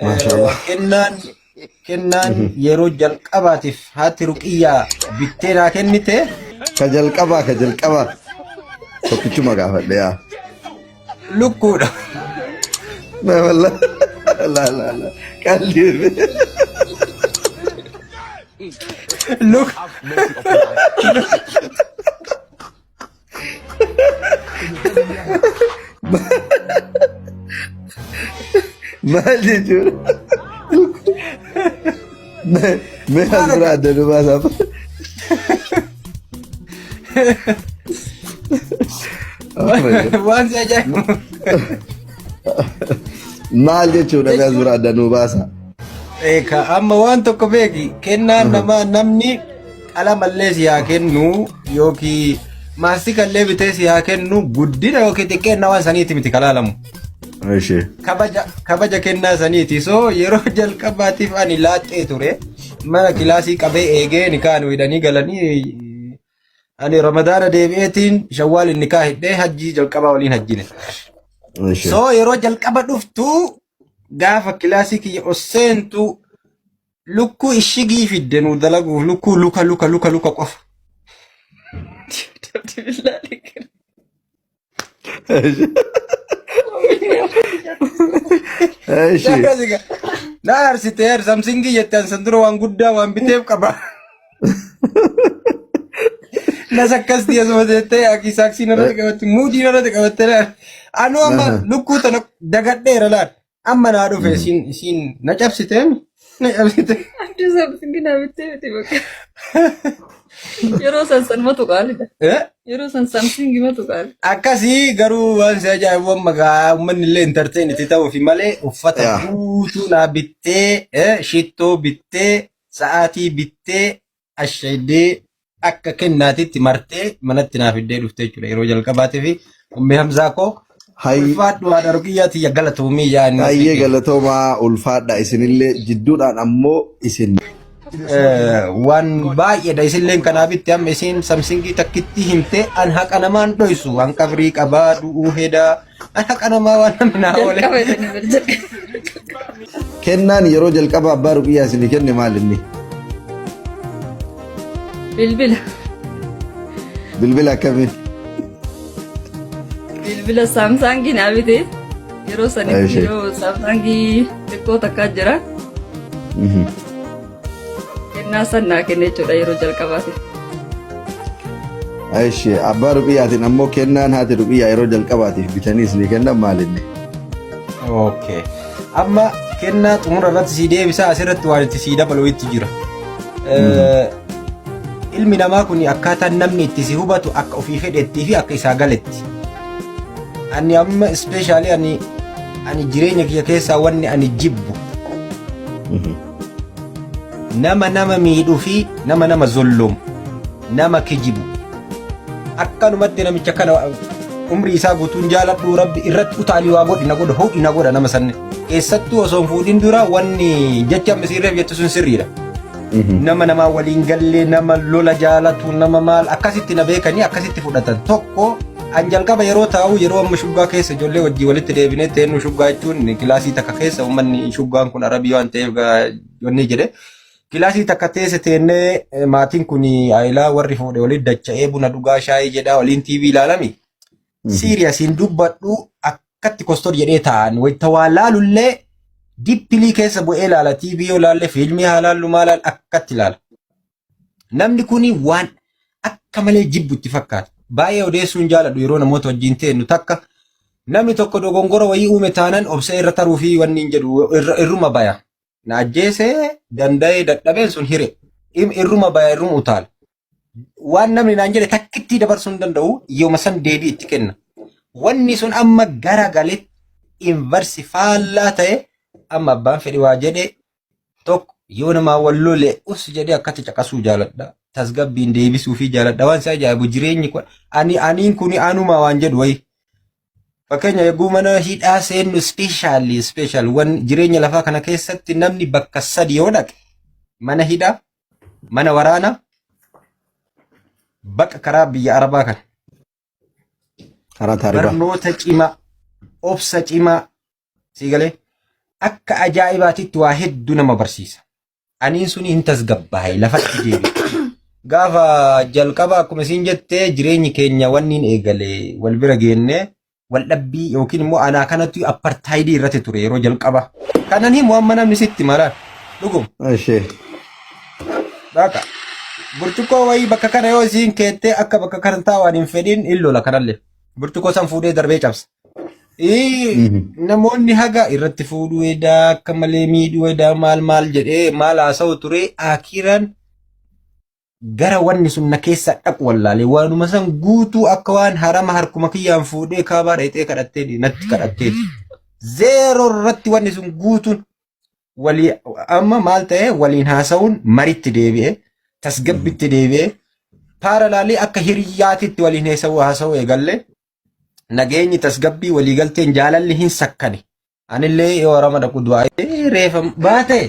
Maashaallah. Kennaan kennaan yeroo jalqabaatiif haati Ruqiyyaa bittee naa kennite Ka jalqabaa ka jalqabaa. Tokkichuma gaafadhe yaa. lukkuudha. Wallah. La la la. Qalbii. Luk Maal jechuudha? Mee as bira adda nu baasaaf. Waan si ajaa'ibu. Maal jechuudha mee as bira adda nu baasa? Eeka amma waan tokko beeki kennaan namaa namni qalamallee si haa kennu yookiin maastikallee bitee si haa kennu guddina yookiin xiqqeenna waan saniiti miti kalaalamu. Ishee. Kabaja kabaja kennaa saniiti. So yeroo jalqabaatiif ani laaxxee ture mana kilaasii qabee eegee nikaa nu hidhanii galanii ani ramadaana deebi'eetiin shawwaal nikaa hidhee hajjii jalqabaa waliin hajjine. Ishee. So yeroo jalqaba dhuftu gaafa kilaasii kiyya os seentu Lukkuu ishigii fidde nuu dalaguuf lukkuu luka luka luka luka qofa. Ishee. Na aarsite yaar samsingii jette an san dura waan guddaa waan biteef qaba. Nas akkasti asuma jettee akii saaksii narratti qabatte muudii narratti qabatte laal. Anuu amma lukkuu tana dagadheera laal. Amma naa dhufe isiin isiin na cabsite na cabsite. Abdii something naa bittee miti bakka. Yeroo san sanumatu qaalidha. Eh? Yeroo san samsing matu qaali. Akkasii garuu waan si ajaa'ibu amma gaa uummanni illee entertain itti ta'uufi malee uffata Yaa. guutuu naa bittee eh, shittoo bittee sa'aatii bittee ashaydee akka kennaatitti martee manatti naa fiddee dhufte jechuudha yeroo jalqabaatii fi ummii Hamzaa koo Hay ulfaadhu haadha Ruqiyyaa tiyya galatoomii yaa inni Hayyee galatoomaa ulfaadha isinillee jidduudhaan ammoo isin waan baay'eedha isilleen kanaa bitte amma isiin samsingii takkitti himte an haqa namaan dhoysu an qabrii qabaa du'uu hedaa an haqa namaa waan namni naa oole. Jalqaba jedhanii bari jalqaba. Kennaan yeroo jalqaba abbaa ruqiyyaa isinii kenne maal inni? Bilbila. Bilbila akkamii? Bilbila Saamsaangii naa bite. Yeroo sanitti Ishee. yeroo Saamsaangii xiqqoo takkaa jira. Kennaa san naa kenne jechuudha yeroo jalqabaati. Ishee abbaa ruqiyyaatiin ammoo kennaan haati ruqiyyaa yeroo jalqabaatiif bitanii isinii kennan maal inni? Okay. Amma kennaa xumura irratti sii deebisaa asirratti waan itti sii dabalu itti jira. Ilmi namaa kun akkaataan namni itti si hubatu akka ofii fedhettii fi akka isaa galetti. Ani amma ispeeshaalii ani ani jireenya kiyya keessaa wanni ani jibbu nama nama miidhuu fi nama nama zolloomu nama kijibu akkanumatti namicha kana umrii isaa guutuun jaaladhu rabbi irratti utaalii waa godhi na godha hodhi na godha nama sanne keessattuu osoo hin fuudhin dura wanni jecha amma isiin reef jettu sun sirriidha. Nama namaa waliin gallee nama lola jaalatu nama maal akkasitti na beekanii akkasitti fudhatan tokko an jalqaba yeroo taa'u yeroo amma shuggaa keessa ijoollee wajjii walitti deebinee teennu shuggaa jechuun kilaasii takka keessa uummanni shuggaan kun arabii waan ta'eef wanni jedhe Kilaasii takka teesse teennee maatiin kun ayilaa warri fuudhe waliin dacha'ee buna dhugaa shaayii jedhaa waliin TV ilaalami. Siiriyas hin dubbadhu akkatti kostor jedhee taa'an wayita waa laalullee dippilii keessa bu'ee ilaala TV yoo laalle fiilmii haa laallu maa laal akkatti ilaala. Namni kun waan akka malee jibbu itti fakkaata. Baay'ee odeessuu hin jaaladhu yeroo namoota wajjin teennu takka namni tokko dogongora wayii uume taanan obsee irra taruu fi wanni hin jedhu irruma baya. Na ajjeese danda'ee dadhabeen sun hire. Irruma baya irruma utaala. Waan namni naan jedhe takkittii dabarsuu hin danda'u yooma san deebii itti kenna. Wanni sun amma gara galee invarsi faallaa ta'e amma abbaan fedhi waa jedhe tokko yoo namaa wal lole us jedhee akkatti caqasuu jaaladha. Tasgabbiin deebisuu fi jaaladha. Waan si ajaa'ibu jireenyi kun ani aniin kuni anuma waan jedhu wayi. Fakkeenya eeguu mana hidhaa seennu ispeeshaalli ispeeshaal wan jireenya lafaa kana keessatti namni bakka sadi yoo dhaqe mana hidhaa, mana waraanaa, baqa karaa biyya Arabaa kana. Karaa taaribaa. Barnoota cimaa, obsa cimaa, sii galee. Akka ajaa'ibaatitti waa hedduu nama barsiisa. Aniin sun hin tasgabbaa'e lafatti deebi'e. Gaafa jalqaba akkuma isin jettee jireenyi keenya wanni hin eegale wal bira geenne wal dhabbii yookiin immoo anaa kanatti appartaayidii irratti ture yeroo jalqaba. Kanan himu amma namni sitti mala. Dhugum. Ishee. Baqa. Burcuqqoo wayii bakka kana yoo isiin keettee akka bakka kana taa'an hin fedhin hin lola kanallee. Burcuqqoo san fuudhee darbee cabsa. Namoonni haga irratti fuudhuu edaa akka malee miidhuu edaa maal maal jedhee maal haasa'u ture akiran gara wanni sun na keessa dhaqu wallaalee waanuma san guutuu akka waan harama harkuma kiyyaan fuudhee kaabaa dhayxee kadhattee natti kadhatteeti. Zeeroo irratti wanni sun guutuun walii amma maal ta'e waliin haasa'uun maritti deebi'e tasgabbitti deebi'e paaralaalii akka hiriyyaatitti waliin haasa'uu eegalle nageenyi tasgabbii waliigalteen jaalalli hin sakkane. Anillee yoo harama dhaqu du'aa reefa baate.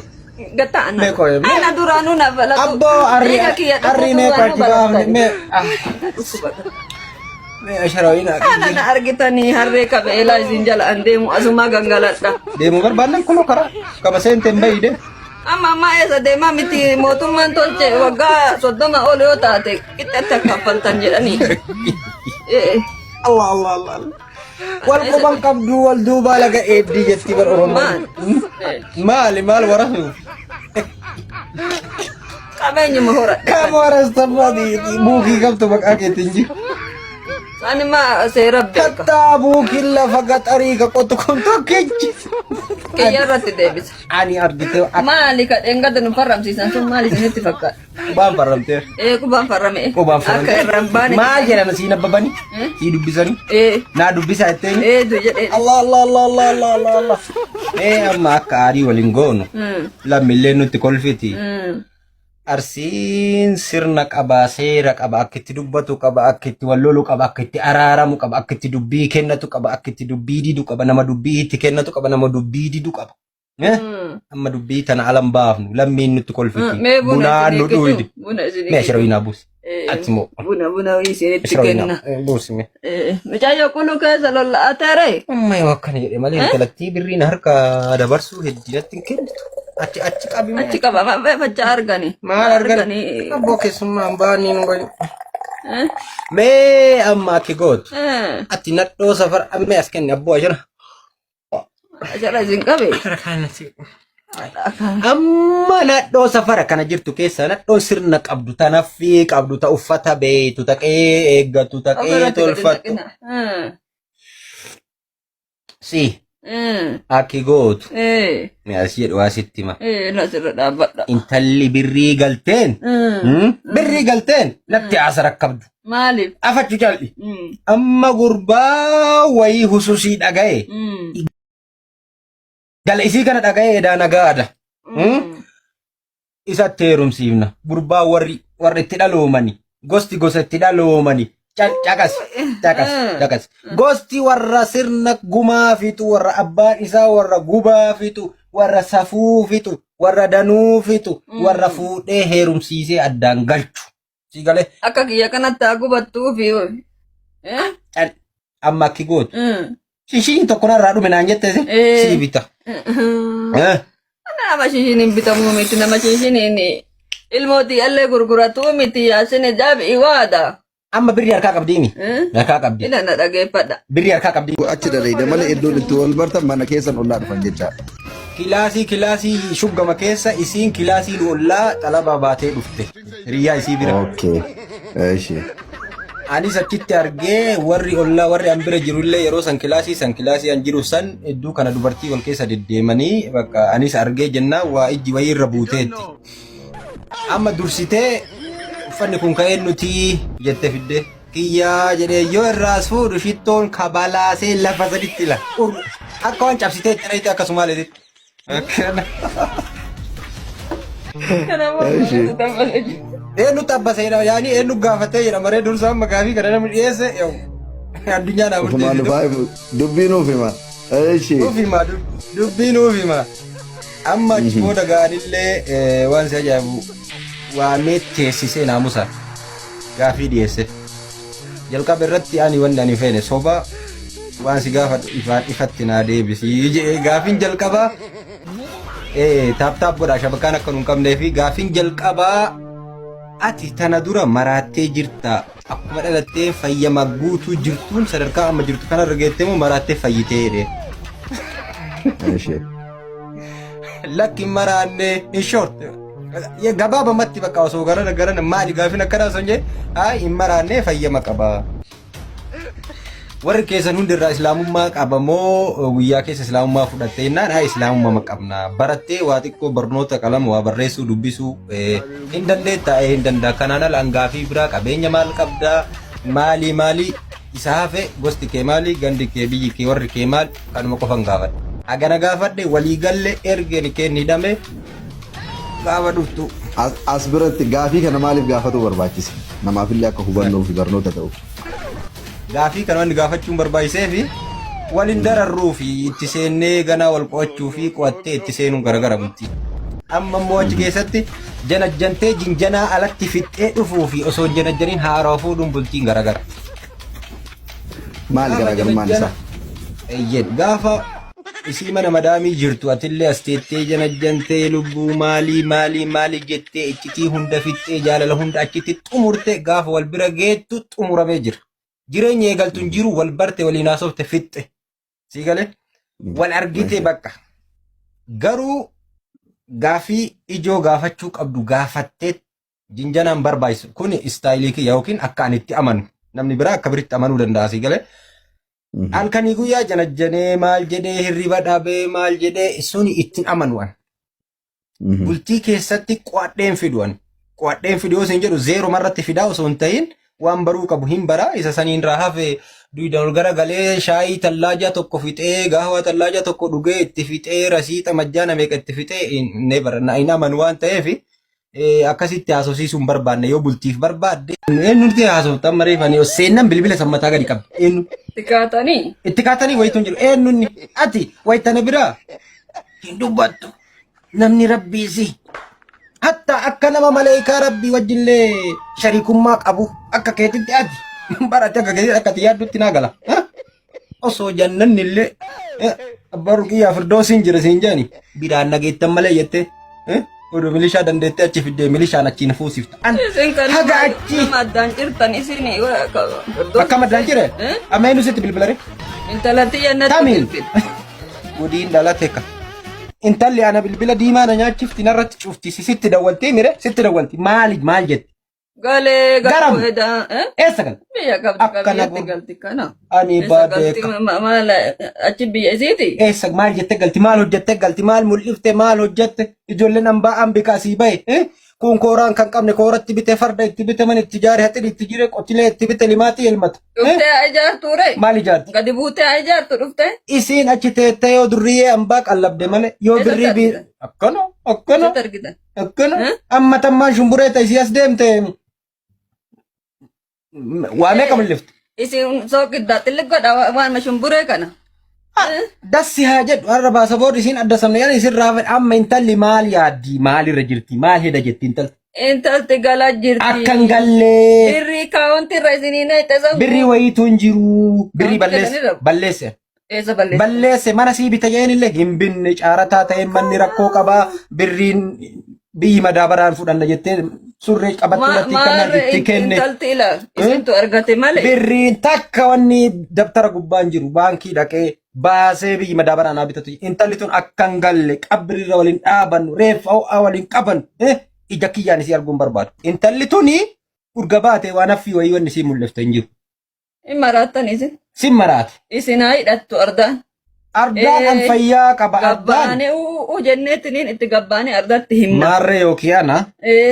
Gatta ana. Mee qoye mee. Ana duraanuu na balatu. Abboo arri Dhiiga kiyya dhukkuba arri mee duraanuu qochi baafne balatani. mee mee asharawina Ana na argitanii harree qabeelaa isin jala an deemu asuma gangaladha. deemu barbaannan kunoo karaa qaba seente hin bayide. Amma ammaa eessa deemaa miti mootummaan tolche waggaa 30 ol yoo taate qixxetti akka kaffaltan jedhanii. Allah Allah Allah. Allah. Wal quban qabdu wal duubaa laga eeddii jetti bar Oromoon. Maal? Maali maal warasu? Qabeenyuma horadhe. Kam warastammaa buukii qabtu maqaa keetiin jiru. Ani ma seera beeka. Kattaa buukiin lafa gaxarii ka qotu kun tokkichi. Kiyya irratti deebisa. Ani argite akka Maali ka dheengadda nu farramsiisan sun maali isinitti fakkaata? qubaan farramteera. Ee qubaan farrame. Qubaan Akka irra hin baane. Maal jedhan siin abbabani? Sii dubbisanii? Ee Naa dubbisaa jetteeni? ee du jedhee. Allah Allah Allah Allah Allah Allah Allah. Mee amma akka aarii waliin goonu lammiileen nutti kolfiti. Arsiin sirna qaba, seera qaba, akka itti dubbatu qaba, akka itti wal lolu qaba, akka itti araaramu qaba, akka itti dubbii kennatu qaba, akka itti dubbii didu qaba, nama dubbii itti kennatu qaba, nama dubbii didu qaba. Eh? Amma dubbii tana alan baafnu lammiin nutti kolfiti. Mee buna Bunaan nu isinii dhuydi. kichu. Buna isinii Mee kichu. asharawii naa buusi. Ati moo. Buna buna isinitti Asharawii naa kenna. buusi mee. Mucayyoo quluu keessa lolla'ateere. Amma yoo akkana jedhe malee intalattii birriin harka dabarsuu heddinatti hin kennitu. Achi achi qabi mee. Achi qaba facaa argani. Maal argan? Arganii. Abboo keessummaan baanii nu gayu. Eh? Mee amma akki gootu. Eh. Ati nadhoo safar ammee as kenni abboo ashara. Ashara isin qabe. Ashara kana si. Amma nadhoo safara kana jirtu keessa nadhoon sirna qabdu ta naffii qabdu ta uffata beeytu ta qe'ee eeggatu ta qe'ee Ofirratti gadi tolfattu. naqina. Eh. Si Eh. akki gootu. Eh. Mee as jedhu waa sitti hima. Eh. Nasirra dhaabbadha. Intalli birrii galteen Eh. Birrii galteen natti haasa rakkabdu. Maaliif? Afachu cal'i. Mm. Amma gurbaa wayii hususii dhaga'e. Mm. Gala isii kana dhaga'e edaa nagaadha. Mm. Isatti heerumsiifna. Gurbaa warri warri itti dhaloomani. Gosti gosa itti dhaloomani. Caqas caqas caqas. Gosti warra sirna gumaa fixu, warra abbaan isaa warra gubaa fixu, warra safuu fixu, warra danuu fixu, warra fuudhee heerumsiisee addaan galchu. Si galee Akka kiyya kanatti haa gubattuu fi. Eh? cal amma akki gootu. Mm. Shishiin tokko narraa dhume naan jette si Eh. sii bita. Eh. Nama shishiin hin bitamuu miti nama shishiin ilmootii allee gurguratuu miti yaasine jaabi waada. Amma birrii harkaa qabdiimi. Eh? Harkaa qabdi. Ila na dhageeffadha. Birrii harkaa qabdi. Achi dalayda malee iddoon itti wal bartan mana keessan ollaa dhufan jechaadha. Kilaasii kilaasii shuggama keessa isiin kilaasii ollaa xalabaa baatee dhufte. Hiriyyaa isii bira. Okay. Eshi. Anis achitti argee warri ollaa warri an bira jirullee yeroo san kilaasii san kilaasii an jiru san iddoo kana dubartii wal keessa deddeemanii bakka anis argee jennaan waa ijji wayii irra buuteetti. Amma dursitee uffanni kun ka'ee nuti jette fidde. Kiyyaa jedhee yoo irraas fuudhu shittoon kabalaasee lafa saditti la. Akka waan cabsitee itti dhayite akkasumaa leetitti. Akkana. Eshi. Eenyu xabbaseedha yaani eenyu gaafatee jedha maree dursa amma gaafii kana namni dhiyeesse yoo addunyaa naa Ofumaan murteessitu. dhufaa dubbii nuuf hima. Eshi. Nuuf hima dubbii nuuf hima. Amma achi booda ga'anillee waan si ajaa'ibu waamee teessisee naamusa gaafii dhiyeesse. Jalqaba irratti ani wanni ani feene soba waan si gaafadhu ifaan ifatti naa deebisi jedhee gaafiin jalqabaa Tap tap godhaa shabakaan akka nu hin qabnee fi gaafiin jalqabaa ati tana dura maraattee jirta akkuma dhalattee fayyama guutuu jirtuun sadarkaa amma jirtu kanarra geettee moo maraattee fayyitee jedhee. Ishee. Lakki hin maraanne in short gabaabamatti bakka osoo garana garana maali gaafiin akkanaa osoo hin jee haa hin maraanne fayyama qaba. Warri keessan hundi irraa islaamummaa qaba moo guyyaa keessa islaamummaa fudhatte jennaan haa islaamummaa qabna. Barattee waa xiqqoo barnoota qalama waa barreessuu dubbisuu hin dandeetta hin danda'a. Kanaan ala hangaafii biraa qabeenya maal qabdaa maalii maalii isa hafe gosti kee maali gandi kee biyyi kee warri kee maal kanuma qofan gaafadhe. Hagana gaafadhe walii galle ergeen keen hidhame gaafa dhuftu. As biratti gaafii kana maaliif gaafatuu barbaachise? Namaafillee akka hubannoo fi barnoota ta'uuf. Gaafii kana wanni gaafachuun barbaachisee fi waliin dararruu fi itti seennee ganaa wal qo'achuu fi qo'attee itti seenuun garagara bultii. Amma immoo achi keessatti janajjantee jinjanaa alatti fixxee dhufuu fi osoo hin janajjaniin haaraa fuudhuun bultiin garagara. Maali Gaafa garaagarummaan janajjana isaa? Eeyyeen gaafa isii mana madaamii jirtu atillee as teettee janajjantee lubbuu maalii maalii maalii jettee iccitii hunda fixxee jaalala hunda achitti xumurte gaafa wal bira geettu xumuramee jira. Jireenya eegaltu hin jiru wal barte waliin haasofte fixxe. Sii galee wal argite bakka. Garuu gaafii ijoo gaafachuu qabdu gaafattee jinjanaan barbaachisu kun istaayilii kiyya yookiin akka ani itti amanu namni biraa akka biritti amanuu danda'a sii galee. Halkanii guyyaa janajjanee maal jedhee hirriba dhabee maal jedhee suni ittiin amanu an. Bultii keessatti qo'adheen fidu an. Qo'adheen fidu yoo isin jedhu zeeroo marratti fidaa osoo hin ta'in waan baruu qabu hin bara isa saniin irraa hafe duwidaan ol garagalee shaayii tallaajaa tokko fixee gaawaa tallaajaa tokko dhugee itti fixee rasiixa majjaana meeqa itti fixee hin amanu waan ta'eef akkasitti haasofsiisuu hin barbaanne yoo bultiif barbaadde eenyutti haasofta amma reefanii seennan bilbila sammataa gadi qabdi eenyu Itti kaatanii. itti kaatanii wayitu hin jiru eenyunni ati wayitana biraa hin dubbattu namni rabbii si hatta akka nama maleekaa rabbii wajjillee shariikummaa qabu akka keetitti ati barate akka keetitti akka ati yaaddutti naa gala osoo jannanni illee abbaa ruqiyyaa firdoosiin jira siin jedhani biraan nageettan malee jettee oduu milishaa dandeettee achi fiddee milishaan achiin fuusifta. An Isin kan haga nama achi nama addaan jirtan isin akka maddaan jire amma eenyu sitti bilbilare Intala tiyya natti tamiin bilbil. gudiin dhalate ka. Intalli ana bilbila diimaa na nyaachifti narratti cufti si sitti dawwaltee mire sitti dawwalti maali maal jetti Galee Garam. galuu edaa. Eh? Eessa galte? Biyya qabdi Akkana qabiyyatti godhu. galti kana. Ani Eessa baadee galti maal achi biyya isiiti? Eessa maal jette galti maal hojjette galti maal mul'ifte maal hojjette ijoolleen ambaa ambi kaasii bahe eh? Kun kooraan kan qabne kooratti bite farda itti bite mana itti ijaare haxiri itti jire qotilee itti bite limaatii elmata. Eh? Dhuftee haa ijaartu ree? Maal ijaarti? Gadi buutee haa ijaartu dhuftee? Isiin achi teettee yoo durriyyee ambaa qallabde malee yoo Eessatti birrii biir argitan? akkana akkana Eessatti argitan? Akkana Eh? amma tammaan shumburee ta'e as deemte waa meeqa mul'ifte? Isin sooqiddaa xilli godha waan shumburee kana. Eh? Dassi haa jedhu har'a baasa booda isiin adda sabne yaani isin raafadhe amma intalli maal yaaddi maalirra jirti maal heda jetti intalli. Intalti galaa jirti. Akka hin gallee Birrii kaawwanti irra isinii naqxe san. birrii wayiitu hin jiru birrii Kaawwanti balleesse jedhanirra. balleesse. Eessa balleesse? Balleesse mana sii bita jedheen illee hin binne caarataa ta'een manni rakkoo qabaa birriin biyyi madaabaraan fudhanna jettee surree qabattu irratti kan Maarree itti kenne. intalti ila isintu argate malee. Birriin takka wanni dabtara gubbaan jiru baankii dhaqee baasee biyyi madaabaraan haa bitatu. Intalli tun akka hin galle qabrirra waliin dhaabannu reeffa ho'aa waliin qaban ija kiyyaan isii arguun barbaadu. Intalli tuni urga baate waan haffii wayii wanni isii mul'ifte hin jiru. Hin maraattan isin. Sin maraate. Isin haa hidhattu ardaan. Ardaan an fayyaa qaba ardaan. Gabbaanee uu jenneettiniin itti gabbaanee ardaatti himna. Maarree yookiin ana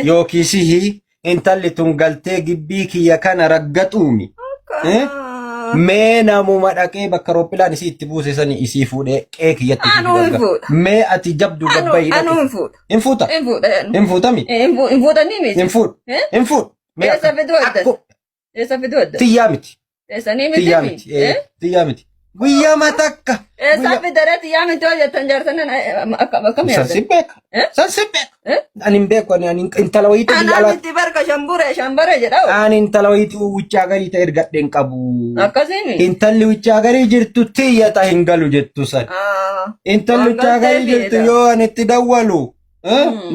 yookiin sihi intalli tun galtee gibbii kiyya kana raggaxuumi. Mee namuma dhaqee bakka rooppilaan isii itti buuse sani isii fuudhee qe'ee kiyyatti isii Anuu hin fidee fuudha. Mee ati jabdu gabbayi Anuu dhaqe. hin fuudha. Hin fuuta? Hin fuudha. Hin fuutami? Hin fuutanii miti. Hin fuudhu. Hin fuudhu. Mee Eessa fiduu adda? akku Eessa fiduu adda? tiyyaa miti. Eessanii miti Tiyyaa mi? miti. Tiyyaa miti. Guyyaa matakka. Eessaa fidare tiyyaa miti hoo jettan jaarsanan akkam San yaaddan? si beeka. Eh? San si beeka. Eh? Ani hin beeku ani ani intala wayiitu biyya Anaa alaa. miti barka shamburee shambare jedha. Ani intala wayituu wuccaa garii ta'e ergadhe hin qabu. Akkasiin. Intalli wuccaa garii jirtu tiyyata hin galu jettu san. Intalli Waan wuccaa garii galteef jirtu jedha. yoo ani itti dawwalu.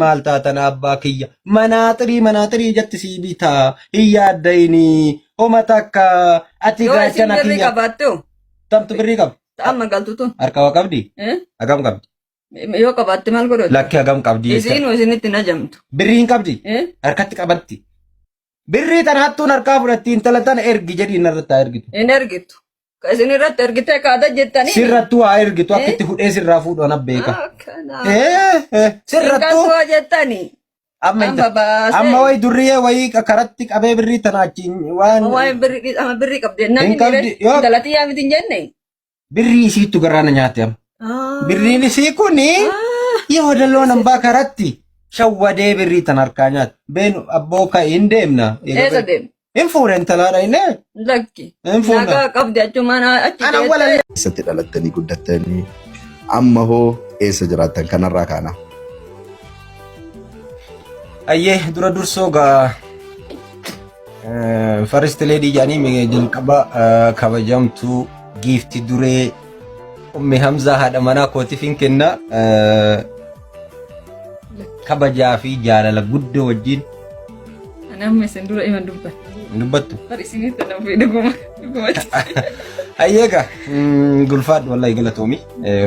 Maal taatan abbaa kiyya manaaxirii manaaxirii ijatti sii bitaa hin yaaddayinii homa takka ati Yoo isin gaachana birrii kiyya qabaattu tamtu birrii qabdi amma galtu tun. harka waa qabdi hagam qabdi Yoo qabaatte maal godhatu? lakki hagam qabdi jecha Isiinuu isinitti hin ajamtu. birrii hin qabdi harkatti qabatti birrii tana hattuun harkaa fudhatti intala tana ergi jedhii narratti haa ergitu Hin ergitu. Ka isin irratti ergitee kaata jettanii. sirrattuu haa ergitu akka itti hudhee sirraa fuudhu ana beeka Akkana. Sirrattuu Hin jettanii. amma Amma baasee. amma wayi durriyyee wayii karatti qabee birrii tana achiin waan Waa'ee birrii amma birrii qabdi namni Hin qabdi, yoo- intala xiyyaa miti hin jenne. Birrii isiittu garaa na nyaate amma. Birriin isii kuni yoo dalloo nambaa karatti shawwadee birrii tan harkaa nyaate. Beenu abboo ka'e hin deemna. Eessa deemu? Hin fuune intalaadha inni. Lakki. Hin fuuna. Nagaa qabdi achumaan achi Ana wala Eessatti dhalattanii guddattanii amma hoo eessa jiraattan kanarraa kaana. Ayyee dura dursoo gaa First Lady jedhanii jalqaba kabajamtuu giifti duree Ummi Hamzaa haadha manaa kootiif hin kenna. Kabajaa fi jaalala guddoo wajjin Ani amma isin dura iman dubbadha. hin dubbattu. Bar isinitti na fuudhe dhuguma. Dhugumatti. Ayyeega gulfaadhu wallahi galatoomi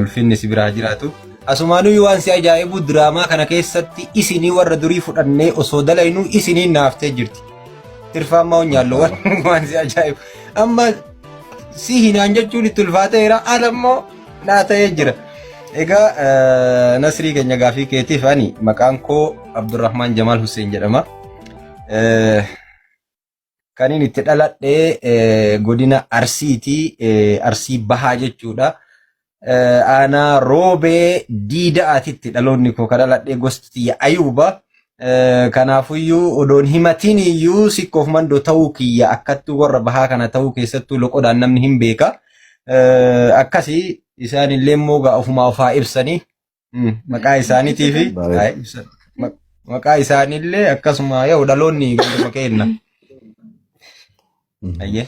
ulfinni si biraa jiraatu. Asumaanuyyuu waan si ajaa'ibu diraamaa kana keessatti isinii warra durii fudhannee osoo dalaynuu isiniin naaftee jirti. Tirfaan maa nyaalloo waan si ajaa'ibu. Amma si hinaan jechuun itti ulfaateera ala immoo naa ta'ee jira. Egaa Nasrii keenya gaafii keetiif ani maqaan koo Abdurrahmaan Jamaal Hussein jedhama. Kan inni itti dhaladhe godina Arsiiti. Arsii Bahaa jechuudha. Aanaa Roobee Diida'aatitti dhaloonni koo kan dhaladhe gosti tiyya Ayuuba. Kanaafuyyuu odoon himatiin iyyuu sikkoof mandoo ta'uu kiyya akkattuu warra bahaa kana ta'uu keessattuu loqodaan namni hin beeka. Akkasii isaan illee immoo gaa ofumaa ofaa ibsanii maqaa isaaniitii fi Bareeda. haa ibsan. Maqaa isaaniillee akkasuma yoo dhaloonni ganduma kenna. Ayyee.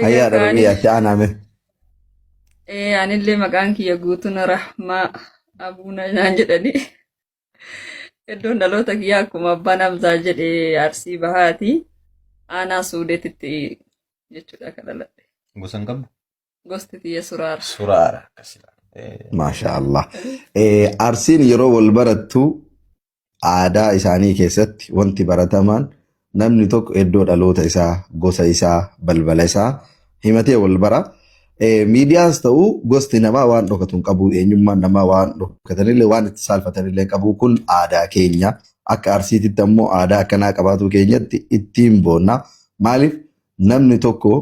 Hayyaa dhabamee ati aaname. Anillee maqaan kiyya guutuun Rahmaa Abuuna naan jedhani. Iddoon dhaloota kiyyaa akkuma abbaan Hamzaa jedhe Arsii Bahaati. Aanaa Suudeetitti jechuudha kan dhaladhe. Gosa hin qabdu? Gosti tiyya Suraara. Suraara akkasii. Maasha Allah. Arsiin yeroo wal barattu aadaa isaanii keessatti wanti baratamaan namni tokko iddoo dhaloota isaa, gosa isaa, balbala isaa himatee wal bara. Miidiyaas ta'u gosti namaa waan dhokatu hin qabu, eenyummaan namaa waan dhokatanillee waan itti saalfatanillee hin qabu. Kun aadaa keenya. Akka Arsiititti ammoo aadaa akkanaa qabaatuu keenyatti ittiin boonna. Maaliif namni tokko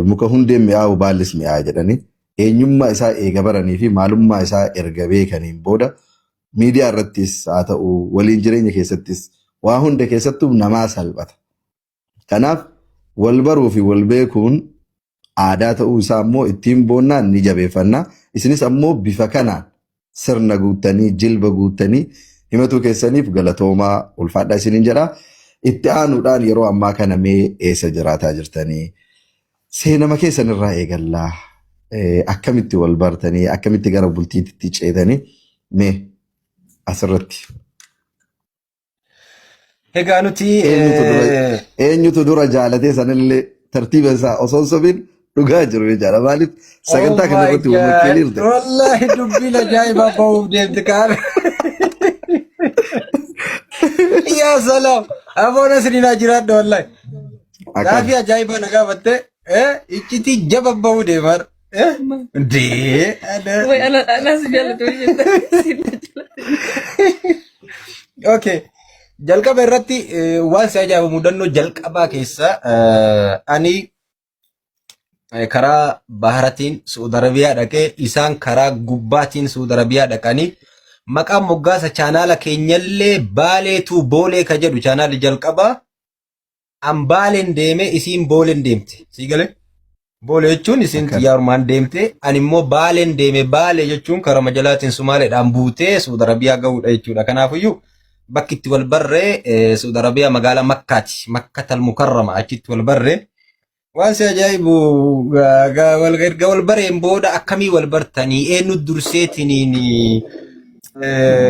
muka hundeen mi'aawu baallis mi'aawa jedhanii eenyummaa isaa eega baranii fi maalummaa isaa erga beekaniin booda miidiyaa irrattis haa ta'u waliin jireenya keessattis waa hunda keessattuu namaa salphata. Kanaaf wal baruu fi wal beekuun aadaa ta'uu isaa ammoo ittiin boonnaan ni jabeeffanna. Isinis ammoo bifa kanaan sirna guuttanii jilba guuttanii himatuu keessaniif galatoomaa ulfaadhaa isiniin jedha. Itti aanuudhaan yeroo ammaa kana mee eessa jiraataa jirtanii? Seenama keessan irraa eegallaa. Akkamitti wal bartanii? Akkamitti gara bultiitti ceetanii? Mee asirratti. Egaa nuti Eenyutu dura eenyutu dura jaalatee sanillee tartiiba isaa osoo hin sobiin dhugaa jiru jechaadha. Maaliif sagantaa kana irratti wal makkeeliirte. Wallaahi dubbiin ajaa'ibaa bahuuf deemti kaan. Yaa salaam. Aboon asiriin haa jiraadha wallaahi. Akkam. Gaafii ajaa'ibaa na gaafatte iccitii jaba bahuu deemaa. Dee. Way ana ana si jaalatu jetta. Si jaalatu. Okay. Jalqaba irratti waan si ajaa'ibu mudannoo jalqabaa keessa ani karaa baharatiin Su'uud Arabiyaa dhaqee isaan karaa gubbaatiin Su'uud Arabiyaa dhaqanii maqaan moggaasa chaanaala keenyallee Baaleetuu Boolee ka jedhu chaanaalli jalqabaa An Baaleen deeme isiin Booleen deemte. Sii galee? Boolee jechuun isiin Akkana. xiyyaarumaan deemte ani immoo Baaleen deeme Baalee jechuun karaa majalaatiin Sumaaleedhaan buutee Suud Arabiyaa gahuudha jechuudha. Kanaafiyyuu Bakki itti wal barree Saudi Arabiyaa magaalaa Makkaati. Makkatal Mukarrama achitti wal barree. Waan si ajaa'ibu erga wal bareen booda akkamii wal bartanii eenyu durseetiniin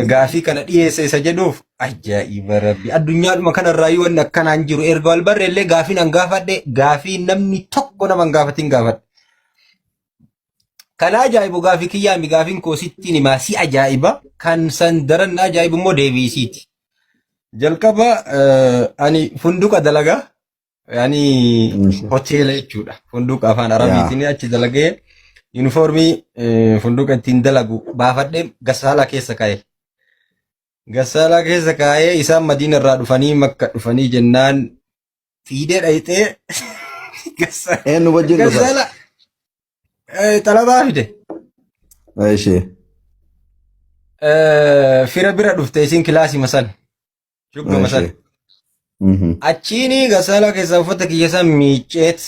gaafii kana dhiyeesse isa jedhuuf ajaa'iba rabbi. Addunyaadhuma kanarraayyuu wanni akkanaan jiru erga wal barree illee gaafiin an gaafadhe gaafii namni tokko nama hin gaafatin gaafadhe. Kan ajaa'ibu gaafii kiyyaami gaafiin koo sittiin himaa si ajaa'iba kan san daran na ajaa'ibu immoo deebii isiiti. Jalqaba ani funduqa dalagaa. Yaani hoteela jechuudha. Funduqa afaan Arabiitiin achi dalagee yuunifoormii funduqa ittiin dalagu baafadhee gassaalaa keessa kaa'e. Gassaalaa keessa kaa'ee isaan Madiina irraa dhufanii Makka dhufanii jennaan fiidee dhayxee Eenyu wajjin dhufan? gassaalaa xalabaa fide. Ishee. Fira bira dhufte isiin kilaasii masan. Shuggama san. Achiini gasaala keessaa uffata kiyya san miicceet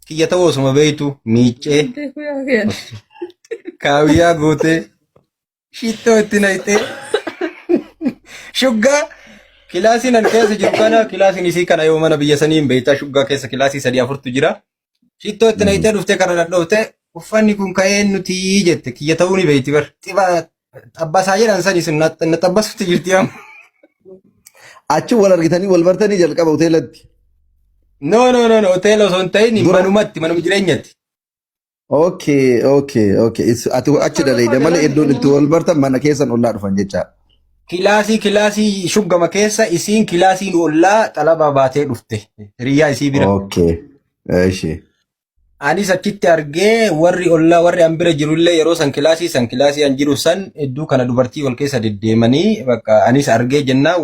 kiyya ta'uu osuma beektu miiccee Beeku yaa kenna. kaawiyyaa gootee shittoo itti naqxee shuggaa kilaasiin an keessa jiru kana kilaasiin isii kana yoo mana biyya sanii hin beektaa shuggaa keessa kilaasii sadii afurtu jira. Shittoo itti naqxee dhuftee kana dhadhooftee uffanni kun ka'ee nuti jette kiyya ta'uu ni beekti bar. Xiba xabbasaa jedhan sani sun na xabbasutti jirti amma. Achi wal argitanii wal bartanii jalqaba hoteelatti. No no no no hoteela osoo hin ta'in Dura. manumatti manuma jireenyatti. Okay, okay, okay. Ati achi dalayda malee iddoon itti wal bartan mana keessan ollaa dhufan jechaadha. Kilaasii kilaasii shuggama keessa isiin kilaasiin ollaa xalabaa baatee dhufte hiriyyaa isii bira. Okay. Eshi. Anis achitti argee warri ollaa warri an bira jirullee yeroo san kilaasii san kilaasii an jiru san hedduu kana dubartii wal keessa deddeemanii bakka anis argee jennaan.